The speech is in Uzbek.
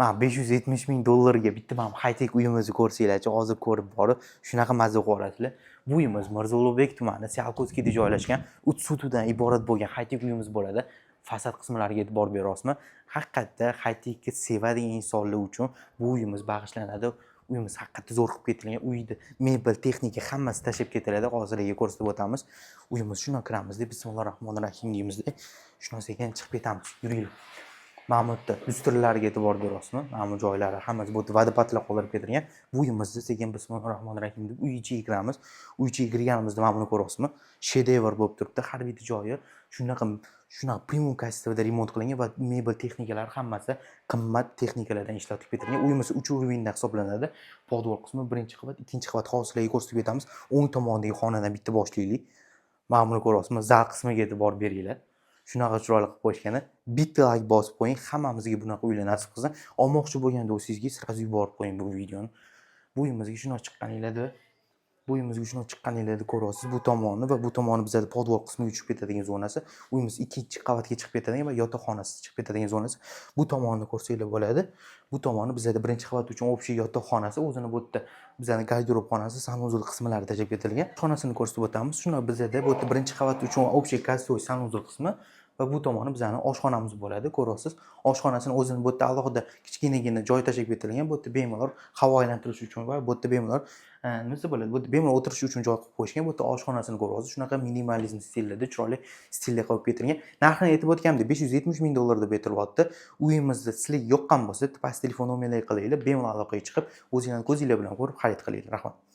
Mana, 570 ming dollarga bitta mana high-tech uyimizni ko'rsanglarchi, hozir ko'rib borib, shunaqa mazza qilib yuborasizlar. Bu uyimiz Mirzo Ulug'bek tumani, Tsiolkovskiyda joylashgan, 3 sotixdan iborat bo'lgan high-tech uyimiz bo'ladi. Fasad qismlariga e'tibor beryapsizmi? Haqiqatda high-techni sevadigan insonlar uchun bu uyimiz bag'ishlanadi. Uyimiz haqiqatda zo'r qilib ketilgan. Uyda mebel, texnika hammasi tashlab ketiladi. Hozir sizlarga ko'rsatib o'tamiz. Uyimiz shundoq kiramizda, bismillohi rohmanir rohim deymizda, shundan sekin chiqib ketamiz. Yuringlar. Mana bu yerda lyustralarga e'tibor beryapsizmi? Mana bu joylari hammasi bu yerda водопад lar qoldirib ketilgan. Bu uyimizni sekin bismillohi rohmanir rohim deb uy ichiga kiramiz. Uy ichiga kirganimizda mana buni ko'ryapsizmi? Shedevr bo'lib turibdi. Har bitta joyi shunaqa premium качество da remont qilingan va mebel, texnikalar hammasi qimmat texnikalardan ishlatib ketilgan. Uyimiz 3 уровень da hisoblanadi. Podvol qismi, birinchi qavat, ikkinchi qavat, hozir sizlarga ko'rsatib o'tamiz. O'ng tomondagi xonadan bitta boshlaylik. Mana buni ko'ryapsizmi? Zal qismiga e'tibor beringlar. Shunaqa chiroyli qilib qo'yishgani. Bitta layk bosib qo'ying, hammamizga bunaqa uylar nasib qilsin. Olmoqchi bo'lgan do'stingizga сразу yuborib qo'ying bu videoni. Bu uyimizga shundoq chiqqaninglarda ko'ryapsiz bu tomonni va bu tomoni bizada podvol qismiga tushib ketadigan zonasi. Uyimiz ikkinchi qavatga chiqib ketadigan va yotoqxonasi chiqib ketadigan zonasi. Bu tomonni ko'rsanglar bo'ladi. Bu tomoni bizada birinchi qavat uchun общий yotoqxonasi, o'zini bu yerda bizani garderob xonasi, санузел qismlari tashlab ketilgan. Xonasini ko'rsatib o'tamiz. Shundoq bizada bu yerda birinchi qavat uchun общий гостевой санузел qismi va bu tomoni bizani oshxonamiz bo'ladi. Ko'ryapsiz. Oshxonasini o'zini bu yerda alohida kichkinagina joy tashlab ketilgan. Bu yerda bemalol havo aylantirish uchun va bu yerda bemalol nima desa bo'ladi? Bu yerda bemalol o'tirish uchun joy qilib qo'yishgan. Bu yerda oshxonasini ko'ryapsiz. Shunaqa minimalizm stilida, chiroyli stilda qilib ketilgan. Narxini aytib o'tganimdek, 570 ming dollar deb aytilyapti. Uyimizni sizlarga yoqqan bo'lsa, past telefon nomerlarga qilinglar, bemalol aloqaga chiqib, o'zinglarni ko'zinglar bilan ko'rib xarid qilinglar. Rahmat.